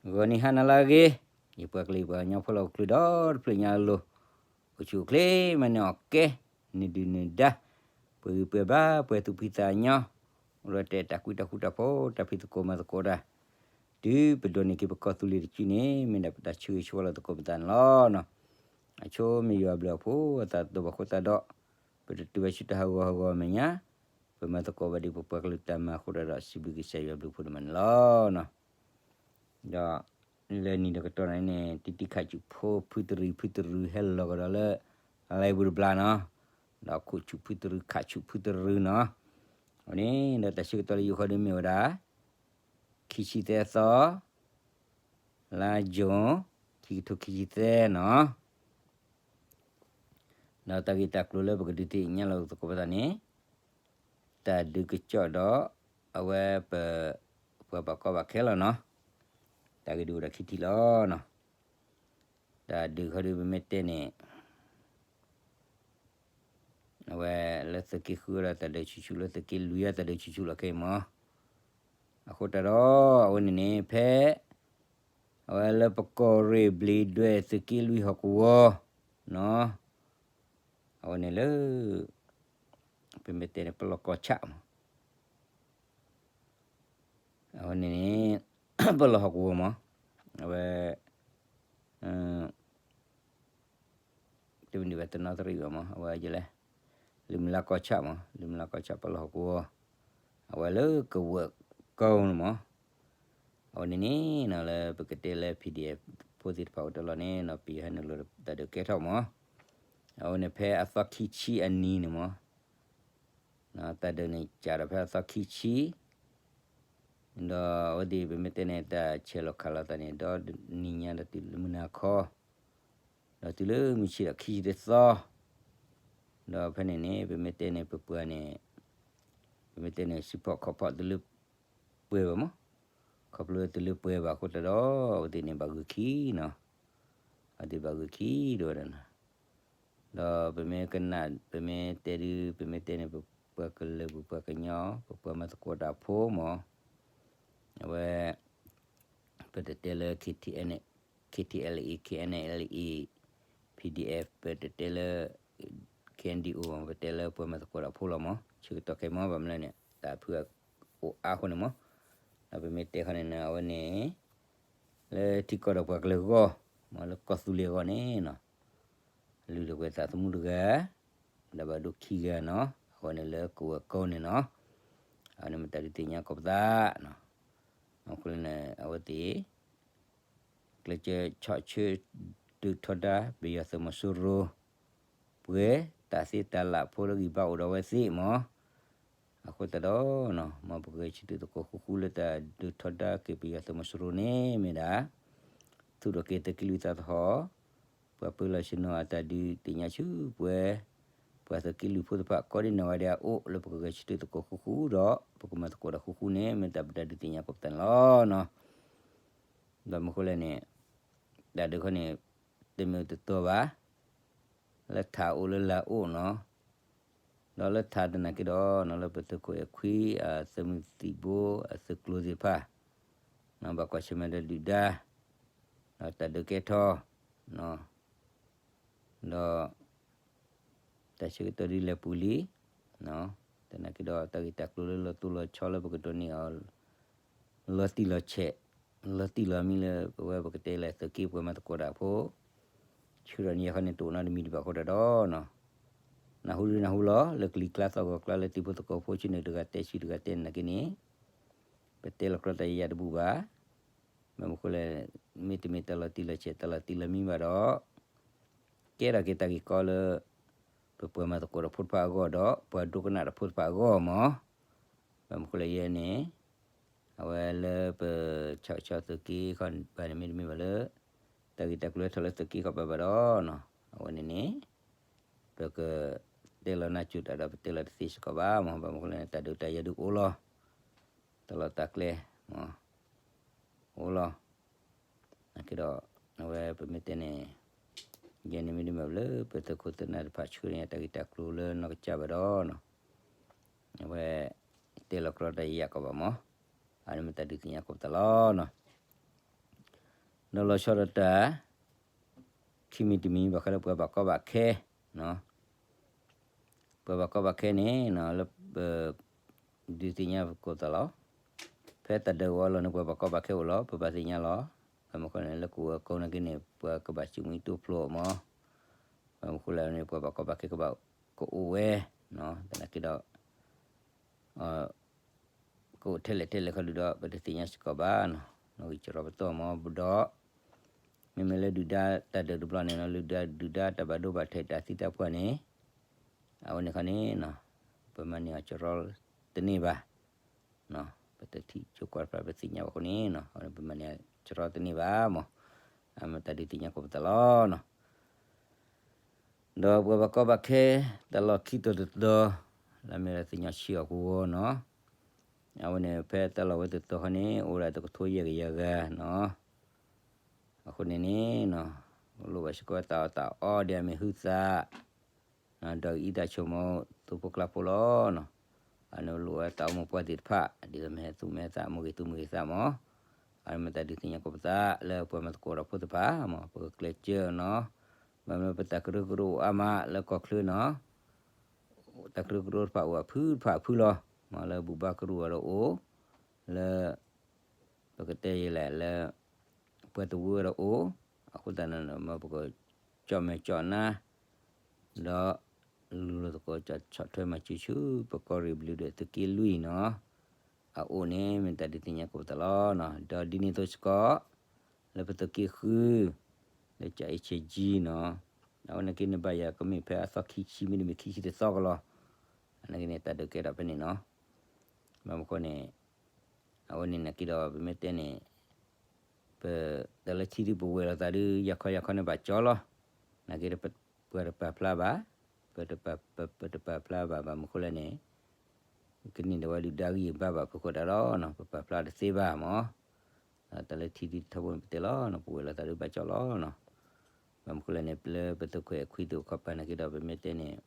ဂီၤနံၤဟါနၤလၢအဂ့ၤ, ယပှၤကလုာ်ယပှၤကညီဖိလၢဟီၣ်ခိၣ်ချၢဒီတဖျၢၣ်ညါအလိၤ, အိၣ်ဆူၣ်အိၣ်ချ့မၤန့ၢ်အီၣ်ကဲ, နဒုၣ်နဒါ, ပှဲၤဂံၢ်ပှဲၤဘါ ပှဲၤသူၣ်ဖှံသးညီ, အိၣ်ဒီးတဲတၢ်ကွံတၢ်ဃူတၢ်ဖိး တၢ်ဖံးသကိးမၤသကိးတၢ်, တုၤပဒိးန့ၢ်က့ၤပကီၢ်သူလ့ၤတစုန့ၣ် မ့ၢ်ဒၣ်ပတၢ်ဆၢဂ့ၤဆၢဝါလၢသကိးပသးန့ၣ်လီၤ. အဆိမ့ၢ်ယွၤအဘျုးအဖှိၣ်အသးတဘၣ်ဃိသတးဒီး, ပတတုၤဘၣ်ဆူတၢ်ဟးဂီၤဟးဂီၤအမဲာ်ညါ, ပမၤသကိးဘၣ်ဒ်ပပှၤကလုာ်တၢ်မၤအဃိဒီး စံးဘျုးကစၢ်ယွၤဘျုးဖှိၣ်ဒိၣ်မးန့ၣ်လီၤ. ဒီးလၢနံၤဒီးကတီၢ်န့ၣ်န့ၣ် တံတံခးဆူၣ်ဖိဖုတရံးဖုတရံးဟဲလီၤကဒီးလၢ အလါအ့ဖြ့ၣ်တဘျီနီၤ, ဒီးခိၣ်ဆူၣ်ဖုတရံးခးဆူၣ်ဖုတရံးနီၤ, အဝဲန့ၣ်ဒီးတၢ်ဆၢကတီၢ်လၢယိၤဃီဒီးမ့ၢ်ဝဲဒၣ် ခံဆံသၢသီ, လါယူၤ, ခံကထိခံဆံသၢနီၤ. ဒီးတၢ်ဂ့ၢ်တၢ်ကျိၤလၢပကဒုးသ့ၣ်ညါလီၤသကိးပသးန့ၣ်, တၢ်ဒုးကစီၣ်ဒီး အဝဲပ ပှၤဘၣ်ကီဘၣ်ခဲလီၤနီၤ, တၢ်ဂ့ၢ်ဒုးအိၣ်ဒီးခံထံၣ်လီၤနီၤ. တၢ်ဒုးခီဒုးပမ့ၢ်တဲန့ၣ် အဝဲလၢသုးက့ဃုဒီးတၢ်ဒုးဆူၣ်ဆူၣ် လၢသုးက့လွံၢ်အတၢ်ဒုးဆူၣ်ဆူၣ်လီၤခဲအံၤမး, အဃိတၢ်ဒီး အဝဲန့ၣ်န့ၣ် ဖဲ အဝဲလၢပကီၢ်ရ့ၣ်ဘျံးဒွဲၣ်သုးက့လွံၢ်ဟီၣ်ကဝီၤ နီၤ, အဝဲန့ၣ်လၢ ပမ့ၢ်တဲန့ၣ် ပလီၢ်ကီၢ်ဆၣ်မး, အဝဲန့ၣ်န့ၣ် ပလီၢ်ဟီၣ်ကဝီၤမး, အဝဲ တမ့ၢ်ဒ်ဘၣ်တနီသရံၣ်ဘၣ်မး အဝဲယလဲၣ်, လံာ်မုၢ်လၢ်ကီၢ်ဆၣ်မး လံာ်မုၢ်လၢ်ကီၢ်ဆၣ် ပလီၢ်ဟီၣ်ကဝီၤ, အဝဲလၢကဝၢၢ်ကီၢ်န့ၣ်မး, အဝဲန့ၣ်န့ၣ်နီၤ လၢပကတဲလၢ PDF ဖိသ့ၣ်တဖၣ်အိၣ်တၢ်လီၢ်န့ၣ်နီၤ ပယီၤဟဲနုာ်လီၤတၢ်ဒုးကဲထီၣ်မး, အဝဲန့ၣ်ဖဲအသီခံဆံအနံၤန့ၣ်မး တၢ်ဒုးန့ၣ်စးထီၣ်ဖဲအသီခံဆံ, ဒီးအဝဲသ့ၣ်ပမ့ၢ်တဲန့ၣ် တၢ်ဆဲးလီၤခးလိာ်သးန့ၣ် ဒီနံၤညါဒီးတုၤလၢမုၢ်နၤခီ, ဒီးတုၤလၢမုၢ်ဆ့ၣ်ဒီးခံဆံတသီ, ဒီးဖဲန့ၣ်န့ၣ် ပမ့ၢ်တဲန့ၣ် ပပှၤန့ၣ် ပမ့ၢ်တဲန့ၣ် စံးဖီၣ်ခီၣ်ဖီၣ်တလၢပှဲၤဘၣ်မး, ခီဖျိတလၢပှဲၤဘၣ်အဃိတၢ်ဒီး အဝဲသ့ၣ်န့ၣ်ဘၣ်ဂုာ်ခံနီၤ, အဝဲသ့ၣ်ဘၣ်ဂုာ်ခံဒိၣ်ဝဲဒၣ်နီၤ ဒီးပမ့ၢ်ကနၣ် ပမ့ၢ်တဲဒုး ပမ့ၢ်တဲန့ၣ် ပပှၤကလုာ် ပပှၤကညီ ပပှၤမၤသကိးတၢ်ဖိမး, အဝဲ ပတတဲလၢ KTLA, KNLA, PDF, ပတတဲလၢ KNDO ပတဲလၢပှၤမၤသကိးတၢ်ဖိလီၤမး, ဆၢကတီၢ်ခဲအံၤမး ဘၣ်မနုၤလဲၣ်န့ၣ် တၢ်ဖုအအိၣ်အါအဃိန့ၣ်မး, ဒီးပမ့ၢ်တဲခီန့ၣ် အဝဲန့ၣ် လၢထံကီၢ်ဒီးပှၤကလုာ်အဂီၢ်, မ့ၢ်လၢကီၢ်သူလ့ၤအဂီၢ်န့ၣ်နီၤ, လုၢ်ဒိၣ်ပှဲၤသးသမူတဂၤ, ဒီးဘၣ်ဒိခံဂၤနီၤ, အဝဲန့ၣ်လၢကဝၢၢ်ကီၢ်န့ၣ်နီၤ, အဝဲန့ၣ်မ့ၢ်တၢ်ဒုးသ့ၣ်ညါကိးပသးနီၤ, အဃိန့ၣ် အဝဲသ့ၣ် ကျဲးစၢးဆီၣ်ဆၢ ဒုးထီဒါ ပယီၤသုးမီၤစိရိၤ ပှဲၤတၢ်သ့တၢ်လၢ်ဖိလၢဂံၢ်ဘါအိၣ်ဒီးအဝဲသ့ၣ်မး, အဃိသတးဒီး မ်ပကဂဲၤဆၢထၢၣ်သကိးဃူဃူလၢတၢ်ဒုးထီဒါက့ၤပယီၤသုးမီၤစိရိၤန့ၣ် မ့ၢ်ဒၣ် သူၣ်ထီၣ်က့ၤသုးက့လွံၢ်သးသဟီၣ်, ပှၤပၢလီၢ်ဆ့ၣ်နီၤအတၢ်ဒုးသ့ၣ်ညါဆူပှဲၤ ပှၤသုးက့လွံၢ်ဖိသ့ၣ်တဖၣ် ကိးဒ်နီၢ်ဂၤဒဲးအအိၣ်လၢပကဂဲၤဆၢထၢၣ်သကိးဃူဃူဒီး ပကမၤသကိးတၢ်ဃူဃူန့ၣ် မ့ၢ်တၢ်ပတၢ်ဒုးသ့ၣ်ညါကိးပသးန့ၣ်လီၤ. ဘၣ်မနုၤဃိလဲၣ်န့ၣ် တၢ်ဒုးခီန့ၣ် တမ့ၢ်တတီၤဘၣ်, လၢထးအိၣ်လၢလာ်အိၣ်နီၤ, ဒီးလၢထးသနာ်က့ဒီး လၢပသုးခိၣ်အဲၣ်ခွံ အသုးမုၢ်သံၣ်ဘိ အသုးကျိၤသ့ၣ်တဖၣ် ဘၣ်ကွၢ်ဆၢၣ်မဲာ်ဒီးဒုၣ်ဒါ ဒီးတၢ်ဒုးကဲထီၣ် ဒီး တၢ်ဆၢကတီၢ်ဒ်လဲၣ်ပူၤလံ, သနာ်က့ဒီးတၢ်ဂ့ၢ်တၢ်ကျိၤလၢလီၤတိၢ်လီၤဆီလၢပကဒိးန့ၢ်အီၤ လီၤတံၢ်လီၤဆဲး, လီၤတံၢ်လီၤမံလၢပဝဲပကတဲလၢသုးက့ပှၤမၤသကိးတၢ်ဖိ ဆူဒီးနံၤယၤခီန့ၣ် တအိၣ်နီတမံၤဒံးဘၣ်အဃိတၢ်ဒီး နၢ်ဟူဒုနၢ်ဟူလီၤ လၢကလံၤကျါသီၣ်ဂီၤကျါလၢတံၤဖိသကိးဖိ ဆူန့ၣ်တဂၤတဲဆူတဂၤတဲနာ်က့န့ၣ် ပတဲလီၤကြီတၢ်ယံာ်ယံာ်တဘူၣ်ဘၣ်. ဘၣ်မနုၤဃိလဲၣ်, မ့တမ့ၢ်တၢ်လီၤတံၢ်လီၤဆဲး တၢ်လီၤတံၢ်လီၤမံဘၣ်ဒီး ကဲထီၣ်က့ၤတၢ်ဂ့ၢ်ကီလၢ ပပှၤမၤသကိးတၢ်ဖိတဖၣ်အဂီၢ်ဒီး ပှၤဒိကနၣ်တၢ်ဖိတဖၣ်အဂီၢ်မး. ဘၣ်မနုၤဃိလဲၣ်ယဲန့ၣ် အဝဲလၢပဆၣ်ကဆီသုးက့ခီဘၣ်န့ၣ် မ့တမ့ၢ်ဘၣ်လၢ တၢ်ဂ့ၢ်တၢ်ကျိၤဟဲထီၣ်လၢသုးက့ခီဘၣ်ဘၣ်ဒီး အဝဲန့ၣ်န့ၣ် ပကတဲလီၤနၢ်ကၠိတၢ်ဒီး ပတဲလီၤတသ့စ့ၢ်ကီးဘၣ်မး. ဘၣ်မနုၤဃိလဲၣ်န့ၣ် တၢ်ဒုးတၢ်ယၤဒုးအိၣ်လီၤ. တၢ်လီၢ်တၢ်ကျဲ အိၣ်လီၤ. နာ်က့ဒီး အဝဲပမ့ၢ်တဲန့ၣ် ယဲန့ၣ်မ့တမ့ၢ်ဘၣ်လၢ ပသုးခိၣ်သုးနၢ်တဖၣ်ဆှၢန့ၢ်တၢ်ဂ့ၢ်တၢ်ကျိၤလၢနီၢ်ကစၢ်ဘၣ်ဒီး အဝဲတဲလီၤကြီတၢ်ယံာ်ယံာ်ကီးဘၣ်မး. အန့ၣ်မ့ၢ်တၢ်ဒုးသ့ၣ်ညါကိးပသးလီၤ. ဒီးလီၤဆီဒၣ်တၢ် ခံမံၤတမံၤ ဘၣ်ဃးလၢပှၤဘၣ်ကီဘၣ်ခဲ, ပှၤဘၣ်ကီဘၣ်ခဲန့ၣ် လၢပ ဒုးသ့ၣ်ညါပကိးသးလီၤ. ဖဲတၢ်ဒုးအလီၢ်န့ၣ် ပှၤဘၣ်ကီဘၣ်ခဲအိၣ်လီၤ, ပဘၣ်သ့ၣ်ညါလီၤ. ဘၣ်မနုၤဃိန့ၣ် လၢကဝဲၤကိးနၤက့န့ၣ် ပှၤကဘၣ်စံးမံတိဖျိးမး, ဘၣ်မနုၤဃိလဲၣ်န့ၣ် ပှၤဘၣ်ကီဘၣ်ခဲကဘၣ်ကအိၣ်ဝဲ, သနာ်က့ဒီး ကအိၣ်ထဲလဲၣ်ထဲလဲၣ်ခီဒုဒီး ပတသ့ၣ်ညါစ့ၢ်ကီးဘၣ်နီၤ, နီၣ်ဂံၢ်စရီပတီၢ်မးဒီး, မ့မ့ၢ်လၢဒုၣ်ဒါတၢ်ဒုးတဘျီန့ၣ်နီၤ, လၢဒုၣ်ဒါတၢ်ဘၣ်ဒိဘၣ်ထံးတၢ်သံတၢ်ပှၢ်န့ၣ်, အဝဲန့ၣ်ခီန့ၣ်နီၤ, ပမၤန့ၢ်အီၤစရီတန့ၢ်ဘၣ်, ပတထံၣ်ကၠိကွၢ်တဖျါပသ့ၣ်ညါဘၣ်အဃိန့ၣ်နီၤ, အဝဲန့ၣ်ပမၤန့ၢ်အီၤစရီတန့ၢ်ဘၣ်မး, အမ့ၢ်တၢ်ဒုးသ့ၣ်ညါကိးပသးလီၤနီၤ. ဒီးပှၤဘၣ်ကီဘၣ်ခဲ တၢ်လီၢ်ခံတီၤတတီၤ, လၢမ့ၢ်ဒၣ်သ့ၣ်ညါဆံးအီၤကဝီၤနီၤ, အဝဲန့ၣ်ဖဲတၢ်လီၢ်ဝဲတတီၤခီန့ၣ် အိၣ်ဝဲဒၣ်တကထိယဲၢ်ကယၤဂၤနီၤ, အဃိန့ၣ်န့ၣ်နီၤ, လိၣ်ဘၣ်စ့ၢ်ကီးတၢ်အီၣ်တၢ်အီဒ်အမ့ၢ်ဟုသၣ် ဒီးအံၤတၢ်ဆိကမိၣ် သူၣ်ဖိကျါဖိလီၤနီၤ, အန့ၣ်လိၣ်ဝဲတၢ်အိၣ်မူပှၢ်သ့ၣ်တဖၣ် ဒ်သိးမ့ၢ်ဟဲသူၣ်မ့ၢ်ဟဲသၣ် မူဂ့ၤသူမူဂ့ၤသၣ်မး, အန့ၣ်မ့ၢ်တၢ်ဒုးသ့ၣ်ညါကိးပသး လၢပှၤမၤသကိးဒီးဖိသ့ၣ်တဖၣ်မး ပကကျဲးစၢးနီၤ, ဘၣ်မနုၤပတၢ်ကရၢကရိအိၣ်အါမးလၢကီၢ်ချၢနီၤ, တၢ်ကရၢကရိတဖၣ်အိၣ်အဖုတဖၣ်အဖုလီၤ, မ့ၢ်လၢဘူၣ်ဘါကရူၢ်အီၤဒီးအိၣ်, လၢ ပကတဲယဲလဲၣ်လၢ ပှၤတဝၢဒီးအိၣ်, အဃိသတးန့ၣ် မ်ပကကၠီၣ်မဲာ်ကၠီၣ်နါ, ဒီးလူၤလိာ်သကိး ဆီၣ်ထွဲမၤစၢၤဆူ ပကီၢ်ရ့ၣ်ဘျုးဒီးသုးက့လွံၢ်နီၤ, အအိၣ်န့ၣ် မ့ၢ်တၢ်ဒုးသ့ၣ်ညါကိးပသးလီၤနီၤ, ဒီးဒ်န့ၣ်အသိးစ့ၢ်ကီး လၢပသုးက့ဃု လၢကၠၤအ့ၣ်ဆဲးကၠံနီၤ, အဝဲန့ၣ်က့န့ၣ်ဘၣ်ယၤကမ့ၢ်ဖဲအသီခံဆံမ့တမ့ၢ်ခံဆံတသီကလီၤ, အန့ၣ်က့န့ၣ် တၢ်ဒုးကဲထီၣ်ဖဲန့ၣ်နီၤ, ဘၣ်မနုၤဃိန့ၣ် အဝဲန့ၣ်နာ်က့ဒီး ပမ့ၢ်တဲန့ၣ် ပ တၢ်လၢထံဒုးပဝဲၤလိာ်သးဒုး ယၤခီယၤခီန့ၣ်ဘၣ်ကၠီလီၤ, နာ်က့ဒီး ပှၤတပာ်ဖျါဘၣ်, ပ ပတပာ်ဖျါဘၣ် ဘၣ်မနုၤဃိလဲၣ်န့ၣ် ကန့ၢ်ဒီးဝဲဒုၣ်ဒါဂံၢ်ဘါဘၣ်ဖုးဃိတၢ်ဒီးနီၤ ပပာ်ဖျါတသ့ဘၣ်မး, တၢ်လၢထံဒုးထီဘိန့ၣ်ပတဲလီၤနီၤ ပဝဲၤလိာ်သးဒုးဘၣ်ကၠီလီၤနီၤ, ဘၣ်မနုၤဃိလဲၣ်န့ၣ် လၢပသုးခွဲးအခွံသုးခီပၤနာ်က့ဒီး ပမ့ၢ်တဲန့ၣ်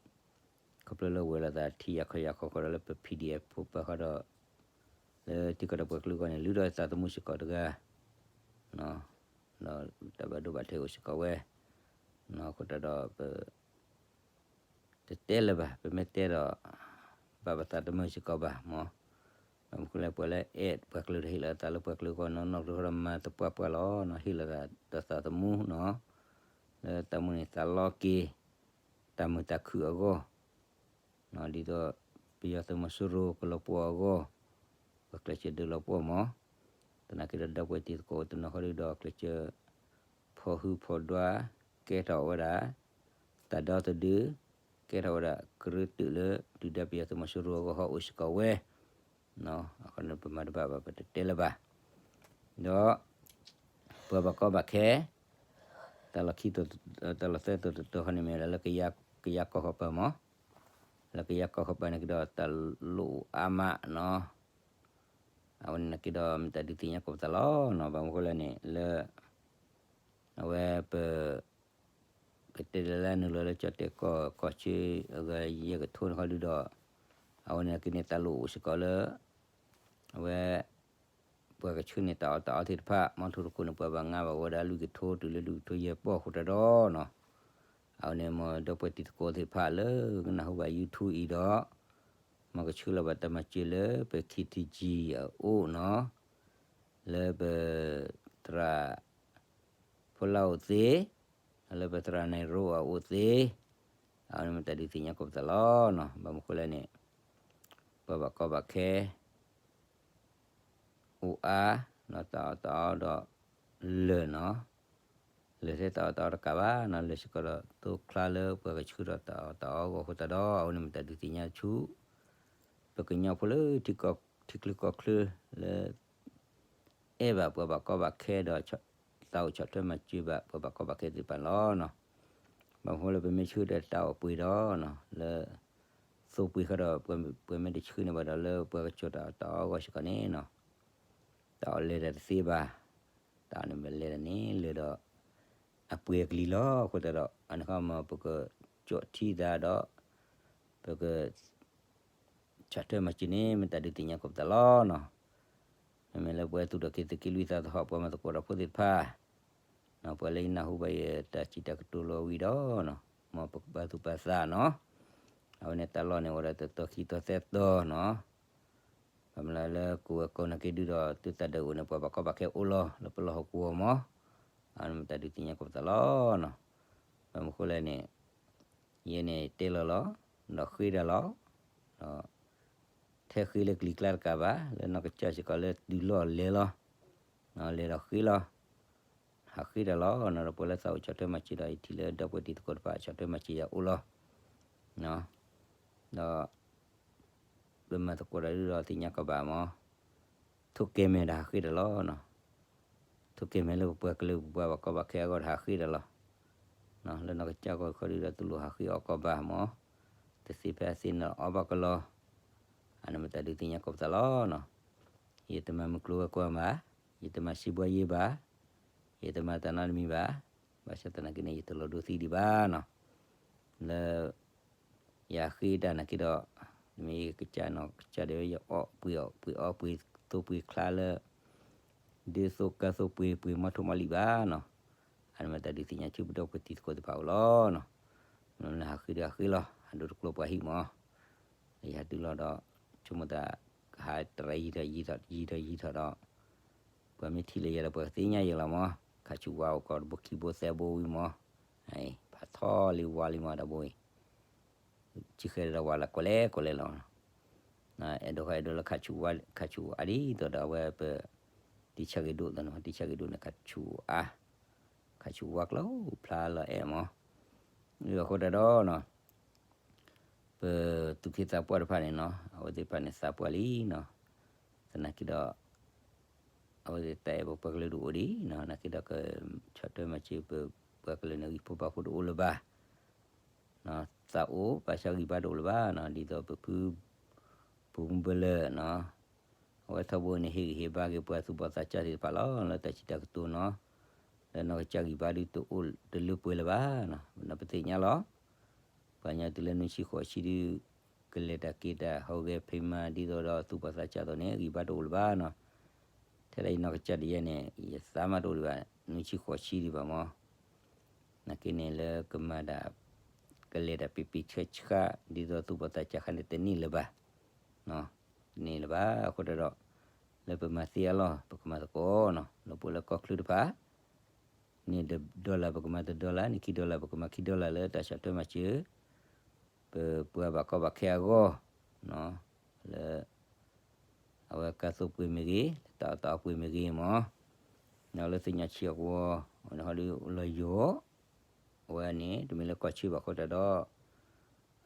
ခီဖျိလၢဝဲၤလိာ်သးထံယၤခီယၤခီဃီဒီးလၢပ PDF ဖိပၢ်ဃီဒီး လၢထံကီၢ်ဒီးပှၤကလုာ်အဂီၢ်န့ၣ် လုၢ်ထီၣ်သးသမူစ့ၢ်ကီးတဂၤ ဒီးတၢ်ဘၣ်ဒိဘၣ်ထံးအိၣ်စ့ၢ်ကီးဝဲ, အဃိတၢ်ဒီးပ တတဲလၢၤဘၣ်, ပမ့ၢ်တဲဒီး ဘၣ်ပသးတမုာ်စ့ၢ်ကီးဘၣ်မး, ဘၣ်မနုၤဃိလဲၣ် ပှၤလၢအဲၣ်ပှၤကလုာ်ဒီးဟ့ၣ်လီၤသးလၢပှၤကလုာ်အဂီၢ်နီၢ်နီၢ်ကဒီးဒီးမၤသပှၢ်ပှၢ်လီၤနီၤ, ဟ့ၣ်လီၤသးဒီးသးသမူနီၤ, လၢတၢ်မုၢ်န့ၣ်သးလီက့ၤ တၢ်မုာ်တၢ်ခုၣ်အဂီၢ် ဒ်သိး ပယီၤသုးမီၤစိရိၤကလီၤပှီၢ်အဂီၢ်, ပကျဲးစၢးဒုးလီၤပှီၢ်မး, သနာ်က့ဒီးဒီပုၢ်ဝဲၢ်တံၤသကိးတနီၤဃီဒုးဒီး ကျဲးစၢး ဖီၣ်ဟုၣ်ဖီၣ်ဒွး ကဲထီၣ်ဝဲဒၣ် တၢ်ဒီသဒၢ ကဲထီၣ်ဝဲဒၣ်ကရၢတုာ်လၢ ဒုၣ်ဒါပယီၤသုးမီၤစိရိၤအဂီၢ်ဟီအိၣ်စ့ၢ်ကီးဝဲ အဃိန့ၣ်ပမၤတဘၣ်ဘၣ် ပတတဲလၢၤဘၣ်, ဒီး ပှၤဘၣ်ကီဘၣ်ခဲ တၢ်လီၢ်ခံတီၤ တၢ်လီၢ်သၢတီၤတတီၤဃီန့ၣ်မ့ၢ်ဝဲဒၣ်လၢ ကယၤကီၢ်ဃီပၤမး, လၢကယၤကီၢ်ဃီပၤန့ၣ်ကဒီးတၢ်လိၣ်အါမးနီၤ, အဝဲန့ၣ်နာ်က့ဒီးမ့ၢ်တၢ်ဒုးသ့ၣ်ညါကိးပသးလီၤနီၤ, ဘၣ်မနုၤဃိလဲၣ်န့ၣ် လၢ အဝဲပ ပတဲလၢနုာ်လီၤလၢကၠီၣ်တဲၣ်ကီၢ်ဆၢအဂၤယဲၢ်ကထိန့ၣ်ဃီဒုးဒီး အဝဲန့ၣ်က့န့ၣ်တၢ်လိၣ်အိၣ်စ့ၢ်ကီးလၢ အဝဲ ပှၤကဆှၢန့ၢ်တၢ်အီၣ်တၢ်အီသ့ၣ်တဖၣ် မီထိၣ်တခိၣ်န့ၣ် ပှၤဘၣ်ငါဘၣ်ဝဲဒၣ်လွံၢ်ကထိတုၤလၢလွံၢ်ကထိယဲၢ်ပီၢ်အဃိတၢ်ဒီးနီၤ, အဝဲန့ၣ်မ်ဒီပုၢ်ဝဲၢ်တံၤသကိးသ့ၣ်တဖၣ်လၢကနၢ်ဟူဘၣ် YouTube အံၤဒီး မ်ကဆှၢလီၤဘၣ်တၢ်မၤစၢၤလၢပ KTG အအိၣ်နီၤ, လၢပ သရၣ် ဖိလၢအိၣ်သ့, လၢပသရၣ်နဲၣ်ရိအအိၣ်သ့, အဝဲန့ၣ်မ့ၢ်တၢ်ဒုးသ့ၣ်ညါကိးပသးလီၤနီၤ, ဘၣ်မနုၤဃိလဲၣ်န့ၣ် ပှၤဘၣ်ကီဘၣ်ခဲ အိၣ်အါ, ဒီးတၢ်အီၣ်တၢ်အီဒီးလၢာ်နီၤ, လၢာ်ထဲတၢ်အီၣ်တၢ်အီတကးဘၣ်နီၤ, လၢာ်စ့ၢ်ကီးဒီးသိကျါလၢပှၤကဆှၢဒီးတၢ်အီၣ်တၢ်အီအဂီၢ်အဃိသတးဒီး အဝဲန့ၣ်မ့ၢ်တၢ်ဒုးသ့ၣ်ညါဆူ ပကညီဖိလၢထံချၢကီၢ်ချၢလၢ အဲၣ်ဘၣ်ပှၤဘၣ်ကီဘၣ်ခဲဒီး သးအိၣ်ဆီၣ်ထွဲမၤစၢၤဘၣ်ပှၤဘၣ်ကီဘၣ်ခဲသ့ၣ်တဖၣ်န့ၣ်လီၤ. ဘၣ်မနုၤလၢပမ့ၢ်ဆှၢဒီးတၢ်အီၣ်ပှ့ၤဒီး လၢ သိပှ့ၤဃီဒီး ပှၤမ့ၢ်တဆှၢန့ၢ်ဘၣ်ဒီး လၢပှၤကစီၣ်တၢ်အီၣ်တၢ်အီအဂီၢ်စ့ၢ်ကီးန့ၣ် တၢ်အီၣ်လဲၤတၢ်တသ့ဘၣ်, တၢ်အီၣ်န့ၣ်မ့ၢ်လဲၤတၢ်န့ၣ် လဲၤဒီး အပှ့ၤအကလံၤလီၤ. အဃိသတးဒီး အန့ၣ်ခီမ်ပကကၠီၣ်ထံသးဒီး ပက ဆီၣ်ထွဲမၤစၢၤန့ၣ် မ့ၢ်တၢ်ဒုးသ့ၣ်ညါကိးပသးလီၤနီၤ. မ့မ့ၢ်လၢပဝဲသူၣ်ထီၣ်က့ၤသုးက့လွံၢ်သးသဟီၣ် ပှၤမၤသကိးဒီးဖိသ့ၣ်တဖၣ် ပှၤလၢယနၢ်ဟူဘၣ်ယတၢ်စံးတၢ်ကတိၤလီၤဝံၤဒီးနီၤ, မ်ပကပာ်သူၣ်ပာ်သးနီၤ, အဝဲန့ၣ်တၢ်လီၢ်န့ၣ်အိၣ်ဒီးတသီခံသီသၢသီနီၤ, ဘၣ်မနုၤလၢကိးဝဲကိးနာ်က့ဒုဒီး သုတၢ်ဒုးအိၣ်န့ၣ် ပှၤဘၣ်ကီဘၣ်ခဲအိၣ်လီၤ လၢပလီၢ်ဟီၣ်ကဝီၤမး, အဝဲန့ၣ်မ့ၢ်တၢ်ဒုးသ့ၣ်ညါကိးပသးလီၤနီၤ, ဘၣ်မနုၤဃိလဲၣ်န့ၣ် ယဲန့ၣ်တဲလီၤလီၤ, ဒီးဃ့တၢ်လီၤ, ဒီး ထဲဃ့လၢကလံၤကျါတကးဘၣ် လၢနီၢ်ကစၢ်စ့ၢ်ကီးလၢတုၤလီၢ်လဲၤလီၤ, လဲၤဒီးဃ့လီၤ, ဟးဃ့တၢ်လီၤနီၤ, ဒီးပှၤလၢသးအိၣ်ဆီၣ်ထွဲမၤစၢၤဒီး ယထံၣ်လၢဒီပုၢ်ဝဲၢ်တံၤသကိးတဖၣ် ဆီၣ်ထွဲမၤစၢၤယၤအိၣ်လီၤ, ဒီး ပမၤသကိးတၢ်ဒုဒီးသ့ၣ်ညါကီးဘၣ်မး, ထိၣ်ကဲမဲာ်ဒီးဟးဃ့တၢ်လီၤနီၤ, ထိၣ်ကဲမဲာ်လၢပပှၤကလုာ်ပပှၤဘၣ်ကီဘၣ်ခဲအဂီၢ်ဒီးဟးဃ့တၢ်လီၤ, လၢနီၢ်ကစၢ်ဂီၢ်ခီဒုဒီး တလိၣ်ဟးဃ့အီၣ်ကီးဘၣ်မး, တသ့ဖဲအသ့န့ၣ်အီၣ်ဘၣ်ကလီၤ, အန့ၣ်မ့ၢ်တၢ်ဒုးသ့ၣ်ညါကိးပသးလီၤနီၤ, ယတမၤမုၢ်ကျိၤဝဲၤကွာ်ဘၣ်, ယတမၤစံးဘှါယ့ဘၣ်, ယတမၤတၢ်နီတမံၤဘၣ်, ဘၣ်ဆၣ်သနာ်က့န့ၣ် ယတလီၤဒိသံဒံးဘၣ်နီၤ, လၢ ယဟးဃ့တၢ်နာ်က့ဒီး, မ့ၢ်ကစၢ်နီၢ်ကစၢ်ဒီး ယအီၣ်ပှ့ၤအီၣ်ပှ့ၤအီပှ့ၤသိပှ့ၤချါလၢ ဒ်သိးကၢသိပှ့ၤပှ့ၤမီၢ်ထိၣ်မီၢ်လံၣ်ဘၣ်နီၤ, အန့ၣ်မ့ၢ်တၢ်ဒုးသ့ၣ်ညါဆူပဒီပုၢ်ဝဲၢ်တံၤသကိးသ့ၣ်တဖၣ်အအိၣ်လီၤနီၤ, မ့ၢ်လၢဟးဃ့ဒီးဟးဃ့လီၤ ဟးဒိတကျိၤပှၤဟံၣ်မး, ယဟဲတုၤလီၤဒီး ဆိကမိၣ်သး ကဟးတရံးယံာ်ထီၣ်ယံာ်ထီၣ်ယံာ်ထီၣ်ယံာ်ထီၣ်ဒီး ပှၤမ့ၢ်ထံၣ်လၢယၤဒီးပှၤကသ့ၣ်ညါယၤလီၤမး, ခးဆူၣ်ဝါအိၣ်ကီးတဘိခံဘိသၢဘိဝံၤမး, ဖးထီလံဝါလံမးတဘိအံၤ, ဆံဃဲဒီးဝါလၢကိးလဲၣ်ကိးလဲၣ်လီၤ, အဲၣ်ဒိးဃီအဲၣ်ဒိးလၢခးဆူၣ်ဝါ ခးဆူၣ်အါဒ်သိးဒီးအဝဲပ တံဆၣ်ဂ့ၤဒိၣ်သနီၤ, တံဆၣ်ဂ့ၤဒိၣ်န့ၣ် ခးဆူၣ်အါ, ခးဆူၣ်ဝါကျိဖျါလီၤအဲၣ်မး, အဃိတၢ်ဒီးနီၤ ပသူၣ်က့သးပှၢ်တဖၣ်န့ၣ်နီၤ, အဝဲသ့ၣ်တဖၣ်န့ၣ်သးပှၢ်လံနီၤ, သနာ်က့ဒီး အဝဲသ့ၣ်တၢ်အဲၣ်ပပှၤကလုာ်ဒုးအိၣ်ဒံးနီၤ, သနာ်က့ဒီးက ဆီၣ်ထွဲမၤစၢၤပပှၤကလုာ်န့ၣ် ဂံၢ်ဖိဘါဖိတအိၣ်လၢၤဘၣ်, သးအိၣ်ဘၣ်ဆၣ်ဂံၢ်ဘါတအိၣ်လၢၤဘၣ်နီၤ, ဒ်သိးပဖု ပူၤဘၢလၢနီၤ, အဝဲထီဘိန့ၣ် ဟ့ၣ်ဂံၢ်ဟ့ၣ်ဘါက့ၤပှၤသူၣ်ဘီၣ်သးစၢ်သ့ၣ်တဖၣ်လီၤ, လၢတၢ်စံးတၢ်ကတိၤနီၤ, လၢနီၢ်ကစၢ်ဂံၢ်ဘါဒုးတအိၣ်တလၢပှဲၤလၢၤဘၣ်နီၤ, ပသ့ၣ်ညါလီၤ, ပှၤကညီတုၤလၢနွံဆံဃိးဆံဒုး ကလဲၤတၢ်က့ၤတၢ်ဟီဂဲၤဖံးမၤဒ်သိးဒီးသူၣ်ဘီၣ်သးစၢ်အသိးန့ၣ် ဂံၢ်ဘါတအိၣ်လၢၤဘၣ်နီၤ, ထဲလၢယနီၢ်ကစၢ်ဒ်ယဲန့ၣ် ယသးမးတအိၣ်ဒံးဘၣ် နွံဆံဃိးဆံဒံးဘၣ်မး, နာ်က့န့ၣ်လၢကမၤဒၣ် ကလဲၤတၢ်ပ့ၤပ့ၤဆှဲဆှါ ဒ်သိးသူၣ်ဘီၣ်သးစၢ်ခါန့ၣ်တန့ၢ်လၢၤဘၣ်, တန့ၢ်လၢၤဘၣ် အဃိတၢ်ဒီး လၢပမၤသ့အလီၢ် ပကမၤသကိးနီၤ, လၢပှၤလၢကီၢ်ချၢတဖၣ် န့ၣ်တ dollar ပကမၤတ dollar န့ၣ်ခံ dollar ပကမၤခံ dollar လၢတၢ်ဆီၣ်ထွဲမၤစၢၤ ပပှၤဘၣ်ကီဘၣ်ခဲအဂီၢ်, လၢ အဝဲကါသိပှ့ၤမ့ၢ်ဂ့ၤ, လၢတၢ်အီၣ်တၢ်အီပှ့ၤမ့ၢ်ဂ့ၤမး, ဒီးလၢသ့ၣ်ညါဆံးအကဝီၤ အဝဲန့ၣ်ဟီဒုးလီၤယိာ်, အဝဲန့ၣ် တမ့ၢ်လၢကီၢ်ဆၢဘၣ်အဃိတၢ်ဒီး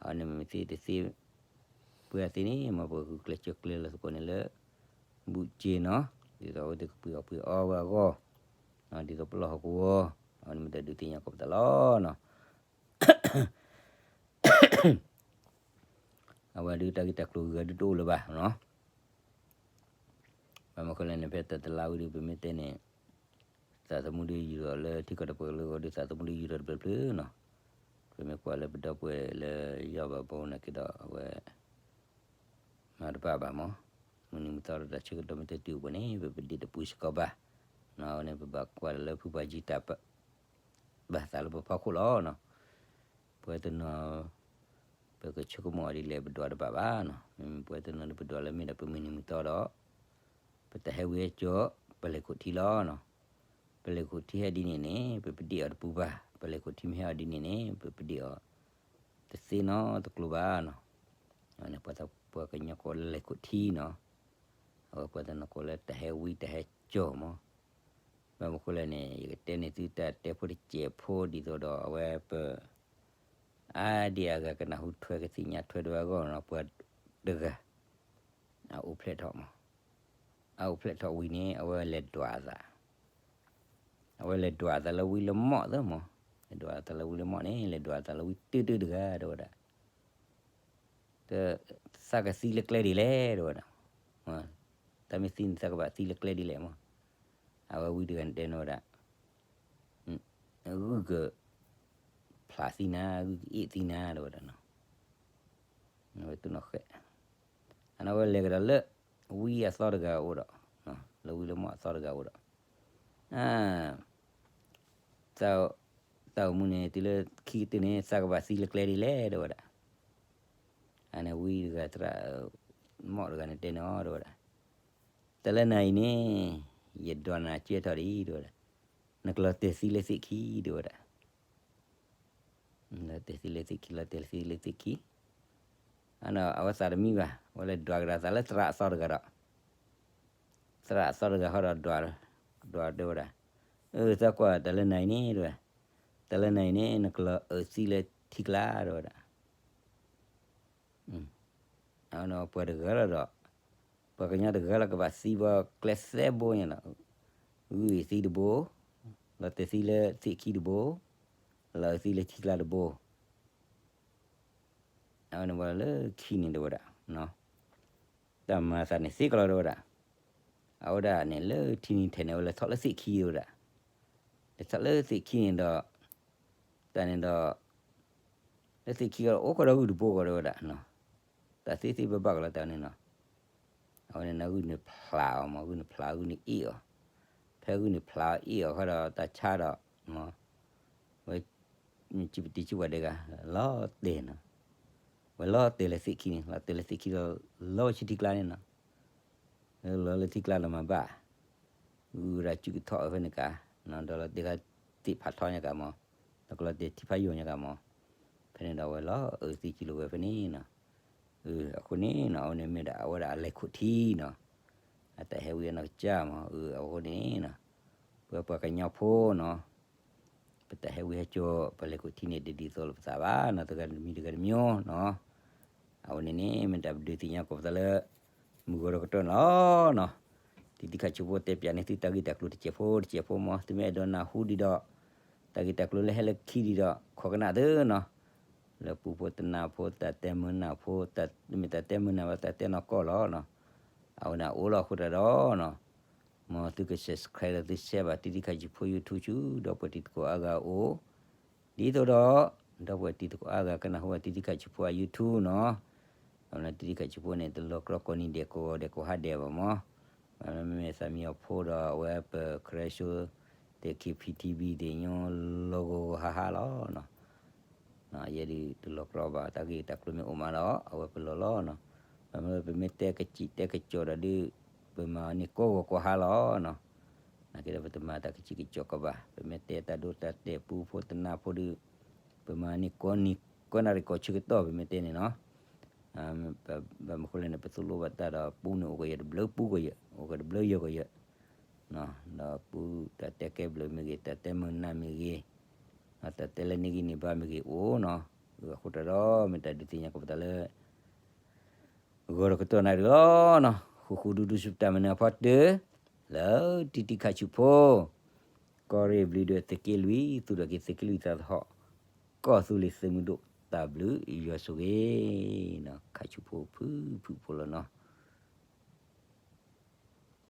အဝဲန့ၣ်မ့ၢ်သ့တသ့ ပှၤသ့န့ၣ် မ်ပဂုာ်ကျဲးစၢးကျဲးလီၤသကိးန့ၣ်လၢ ဘူးက့နီၤ, ဒ်သိးအဝဲသ့ၣ်ကပှ့ၤအီၣ်ပှ့ၤအီဝဲအဂီၢ်, ဒ်သိးပလီၢ်ဟီၣ်ကဝီၤ, အဝဲန့ၣ်မ့ၢ်တၢ်ဒုးသ့ၣ်ညါကိးပသးလီၤနီၤ. အဝဲဒုးတၢ်ဂ့ၢ်တၢ်ကျိၤဂ့ၤဂ့ၤဒုးတအိၣ်လၢၤဘၣ်နီၤ. ဘၣ်မနုၤဃိလဲၣ်န့ၣ် ဖဲတၢ်တလါဝံၤဒုး ပမ့ၢ်တဲန့ၣ် သးသမူဒုးယူၤထီၣ်လၢထံကီၢ်ဒီးပှၤကလုာ်အဂီၢ်ဒုး သးသမူဒုးယူၤထီၣ်တဖျၢၣ်ဖျၢၣ်နီၤ. ပမ့ၢ်ကွၢ်လၢပဒီပုၢ်ဝဲၢ်လၢယီၢ်ဘၣ်ဘီနာ်က့ဒီး အဝဲ မၤတဘၣ်ဘၣ်မး, မုၢ်နံၤမုၢ်သီဒီးတၢ်ဆၢကတီၢ်မ့ၢ်တတုၤအပူၤန့ၣ် ပပဒ့ၣ်တပူၤစ့ၢ်ကီးဘၣ်. အဝဲန့ၣ် ပဘၣ်ကွၢ်လၢဖုပှၤကၠံတၢ် ဘၣ်သးလၢပဖီခိၣ်လီၤနီၤ. ပဝဲတနီၤ ပကဆိကမိၣ်အီၤဒ်လဲၣ် ပဒွးတဘၣ်ဘၣ်နီၤ. မ့မ့ၢ်ပဝဲတနီၤဒုး ပဒွးလၢမ့ၢ်ဒၣ်ပမုၢ်နံၤမုၢ်သီဒီး ပတၢ်ဟဲဝံဟဲစိာ် ပလဲၤခိၣ်ထံလီၤနီၤ. ပလဲၤခိၣ်ထံဟဲဒ်န့ၣ်န့ၣ် ပပဒ့ၣ်အီၤတပူၤဘၣ်. ပလဲၤခိၣ်ထံမ့ၢ်ဟဲအီၤဒ်န့ၣ်န့ၣ် ပပဒ့ၣ်အီၤ တသ့နီတကျိၤဘၣ်နီၤ. အဝဲန့ၣ် ပှၤသးပှၢ်ကညီကိးလၢလဲၤခိၣ်ထံနီၤ. အဝဲပှၤတနီၤကိးလၢတၢ်ဟဲဝံတၢ်ဟဲစိာ်မး. ဘၣ်မနုၤဃိလဲၣ်န့ၣ် ယကတဲန့ၢ်သုတၢ်တဲဖိတစဲးဖိဒ်သိးဒီး အဝဲပ အါဒံအါဂၤကနၢ်ဟူထွဲကသ့ၣ်ညါထွဲတဝဲအဂီၢ်နီၤ ပှၤတဂၤ အအိၣ်ဖျဲၣ်ထီၣ်မး. အအိၣ်ဖျဲၣ်ထီၣ်ဝံၤန့ၣ် အဝဲလဲၤဒွးအသး အဝဲလဲၤဒွးအသးလၢဝံလၢမီၢ်သၢမး. လဲၤဒွးအသးလၢဝံလၢမီၢ်န့ၣ် လဲၤဒွးအသးလၢဝံတၢၢ်တၢၢ်တဂၤ တဲဝဲဒၣ်. တ သးကသံလၢကျဲဒ်လဲၣ် တဲဝဲဒၣ်. တၢ်မ့ၢ်သံန့ၣ် သးကဘၣ်သံလၢကျဲဒ်လဲၣ်မး. အဝဲဝံတဂၤန့ၣ်တဲန့ၢ်ဝဲဒၣ် ဂုၢ်က ဖျးသံနၤ ဂုၢ်ကအ့ၣ်သံနၤ တဲဝဲဒၣ်နီၤ. အဝဲတူၢ်နီၣ်ဃဲး အန့ၣ်ဝဲလဲၤကဒီးလၢ ဝံအသီတဂၤအိၣ်ဒီး လၢဝံလၢမီၢ်အသီတဂၤအိၣ်ဒီး အ သးအိၣ်မူန့ၣ် တုၤလၢခံကတၢၢ်န့ၣ် သးကဘၣ်သံလၢကျဲဒ်လဲၣ် တဲဝဲဒၣ်. အန့ၣ်ဝံတဂၤသရၣ် မီၣ်တဂၤန့ၣ်တဲန့ၢ်အီၤ တဲဝဲဒၣ်, တၢ်လၢနၤအံၤန့ၣ် ယဒွးနၤကဲထီၣ်ဒံး တဲဝဲဒၣ်, နကလီၤတဲာ်သံလၢသ့ၣ်ခံ တဲဝဲဒၣ်. လီၤတဲာ်သံလၢသ့ၣ်ခံ လီၤတဲာ်သံလၢသ့ၣ်ခံ, အဝဲသးတမံဘၣ်, အဝဲလဲၤဒွးကဒါသးလၢသရၣ်အသီတဂၤဒီး သရၣ်အသီတဂၤဃီဒီး ဒွးတဲဝဲဒၣ်, အၢ သးကွၢ်တၢ်လၢနၤအံၤန့ၣ် တဲဝဲ, တၢ်လၢနၤအံၤန့ၣ် နကလီၤအၢသံလၢထံကျါ တဲဝဲဒၣ်. အဝဲန့ၣ်ပှၤတဂၤလီၤဒီး ပှၤကညီတဂၤလီၤကဘၣ်သံဘၣ်ကျဲသၢဘိညါလီၤ. ဂုၢ်အံၤသံတဘိ, လီၤတဲာ်သံလၢသ့ၣ်ခံတဘိ, လီၤအၢသံလၢထံကျါတဘိ. အဝဲန့ၣ်ဝဲလၢခံန့ၣ်တဲဝဲဒၣ်, တၢ်မၤသးန့ၣ်သ့ကလီၤတဲဝဲဒၣ်. အဝဲဒၣ်န့ၣ်လၢထံနံၤထဲန့ၣ် အဝဲလဲၤထီၣ်လၢသ့ၣ်ခံတဲဝဲဒၣ်, လဲၤထီၣ်လၢသ့ၣ်ခံန့ၣ်ဒီး တၢ်န့ၣ်ဒီး လၢသ့ၣ်ခံကီးအိၣ်ကဒီးဂုၢ်တဘိကီးတဲဝဲဒၣ်နီၤ, တၢ်သ့သ့ဘၣ်ဘၣ်ကလီၤတၢ်န့ၣ်နီၤ. အဝဲန့ၣ်ဂုၢ်န့ၣ်ဖျါအီၤမး, ဂုၢ်န့ၣ်ဖျါဂုၢ်န့ၣ်အ့ၣ်အီၤ, ဖဲဂုၢ်န့ၣ်ဖျါအီၤအ့ၣ်အီၤဃီဒီးတၢ်ဆါဒီး ဝဲ ပတံၤစုပှၤဒဲးဂၤ လီၤတဲာ်နီၤ, ဝဲလီၤတဲာ်လၢသ့ၣ်ခံန့ၣ်, လီၤတဲာ်လၢသ့ၣ်ခံဒီး လီၤဝဲဆူထံကျါန့ၣ်နီၤ. လီၤလၢထံကျါလီၤမၤဘၣ်, ဂုၢ်ဝဲဒၣ်စုကထီၣ်အဝဲဖဲန့ၣ်ကါ, ဒီးလီၤတဲာ်ခါသ့ၣ်ဖးထီညါကါမး, ဒီးကလီၤတဲာ်ထံဖးယိာ်ညါကါမး, ဖဲန့ၣ်ဒီးဝဲလီၤအၢသံကံလိာ်ဝဲဖဲန့ၣ်နီၤ. အဃိန့ၣ်နီၤ အဝဲန့ၣ်မ့ၢ်ဒၣ်အဝဲဒၣ်အလဲၤခိၣ်ထံနီၤ, အတၢ်ဟဲဝံအနီၢ်ကစၢ်မး, အဃိန့ၣ်နီၤ ပဝဲပှၤကညီဖိနီၤ ပတၢ်ဟဲဝံဟဲစိာ် ပလဲၤခိၣ်ထံန့ၣ် တဒ်သိးလိာ်ပသးဘၣ်နီၤ, တဂၤတမံၤတဂၤတမံၤနီၤ. အဝဲန့ၣ်န့ၣ် မ့ၢ်တၢ်ပဒုးသ့ၣ်ညါကိးပသးလၢ မုၢ်ဂီၤဒီးကတီၢ်န့ၣ်လီၤနီၤ. တံၤတံၤခးဆူးဖိတဲပၠးန့ၢ်သုတၢ်ဂ့ၢ်တၢ်ကျိၤတစဲးဖိတစဲးဖိမး, သုမ့ၢ်အဲၣ်ဒိးနၢ်ဟူဒံးဒီး တၢ်ဂ့ၢ်တၢ်ကျိၤလၢဟဲလၢခံဒံးဒီး ခိးကနၣ်သုနီၤ, လၢပူဖိတနၢ်ဖိ တၢ်တဲမုာ်နၢ်ဖိ တၢ်မ့ၢ်တၢ်တဲမုာ်နၢ်ဘၣ် တၢ်တဲနီၢ်ကီၢ်လီၤနီၤ. အဝဲန့ၣ်အအိၣ်လီၤအဃိတၢ်ဒီးနီၤ မ်သုက subscribe ဒီးသု share ဘၣ်တံၤတံၤခးဆူးဖိ YouTube ဆူ ဒီပုၢ်ဝဲၢ်တံၤသကိးအါဂၤအအိၣ်, ဒ်သိးဒီး ဒီပုၢ်ဝဲၢ်တံၤသကိးအါဂၤကနၢ်ဟူဘၣ်တံၤတံၤခးဆူးဖိ YouTube နီၤ. အဝဲန့ၣ်တံၤတံၤခးဆူးဖိန့ၣ် တလီၤကြီကိးနံၤဒဲး ကိးဂီၤဒဲး ကိးဟါဒဲးဘၣ်မး, မ့မ့ၢ်သးမံအီၤဖိဒီး အဝဲပ ခရဲစိ သ့ၣ်ခံ ဖံထံဘံ သ့ၣ်ညိ လီၤဂီၤဂီၤဟါဟါလီၤနီၤ. ယဲဒုးတလီၤကြီဘၣ် တၢ်ဂ့ၢ်တၢ်ကျိၤမ့ၢ်အိၣ်မးဒီး အဝဲပလီၤလီၤနီၤ. ပမ့ၢ်ပမ့ၢ်တဲကစံးတဲကစီးဒီးဒုး ပမၤန့ၢ်ကိးဂီၤကိးဟါလီၤနီၤ. နာ်က့ဒီးပတမၤတၢ်ကစံးကစီးကီးဘၣ်, ပမ့ၢ်တဲတၢ်ဒိတၢ်တဲာ်ပူဖိတနၢ်ဖိဒုး ပမၤန့ၢ်ကိးနံၤကိးနၣ်ရံၣ်ကိးဆၢကတီၢ် ပမ့ၢ်တဲန့ၣ်နီၤ. ဘၣ်မနုၤဃိလဲၣ်န့ၣ် ပသိၣ်လိဘၣ်တၢ်ဒီးပူန့ၣ် အိၣ်ကယဲၢ်တဘျုးပူကယဲၢ် အိၣ်ကယဲၢ်တဘျုးယဲၢ်ကယဲၢ် ဒီးပူတၢ်တဲကဲဘျုးမ့ၢ်ဂ့ၤ တၢ်တဲမုာ်နၢ်မ့ၢ်ဂ့ၤ တၢ်တဲလၢန့ၢ်ဂံၢ်န့ၢ်ဘါမ့ၢ်ဂ့ၤအိၣ်နီၤ. အဃိတၢ်ဒီး မ့ၢ်တၢ်ဒုးသ့ၣ်ညါကိးပသးလၢ ဂီၤဒီးကတီၢ်နၣ်ရံၣ်လီၤနီၤ. ဃူဃူဒူဒူစူၢ်တၢ်မနုၤအဖီတၢၢ် လၢတံၤတံၤခးဆူးဖိ ကီၢ်ရ့ၣ်ဘျံၤဒွဲၣ်သုးက့လွံၢ် သူၣ်ထီၣ်က့ၤသုးက့လွံၢ်သးသဟီၣ် ကီၢ်သူလ့ၤသုးမုၢ်ဒိၣ် တၢ်ဘျုးယွၤဆိၣ်ဂ့ၤနီၤ. ခးဆူးဖိဖုၣ်ဖုၣ်ဖိလီၤနီၤ.